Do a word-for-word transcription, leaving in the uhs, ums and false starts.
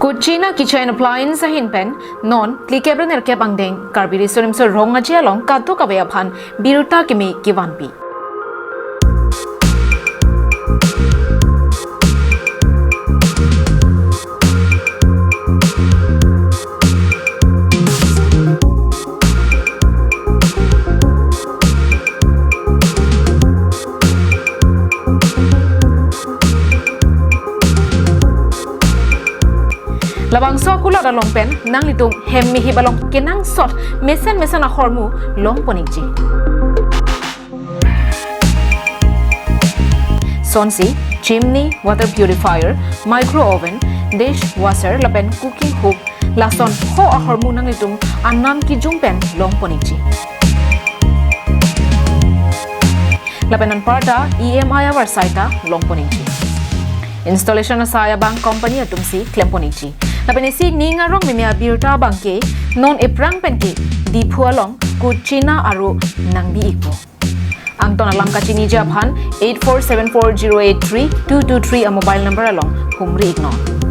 Kuchina Kitchen Appliance ahin pen non phlikep ra nerkep angdeng Karbi Riso Nimso Rong Aje along kadokave aphan birta kimi kevanpi. Labangso akulot along pen nanglitum hem mehip along kenangsot mesen mesen ahormu longpon ikji. Sonsi chimney, water purifier, micro oven, dish washer lapen cooking hook, lason ho ahormu nanglitum anam kijum pen longpon ikji. Lapen anparta E M I avarsai ta longpon ikji. Installation asai abang company atumsi klempon ikji. Lapen isi ning arong meme abirta abangke non ephrang penke Diphu along Kuchina aro nangbi ikpo. Angton alam kachiniji aphan eight four seven four zero eight three two two three a mobile number along humri iknon.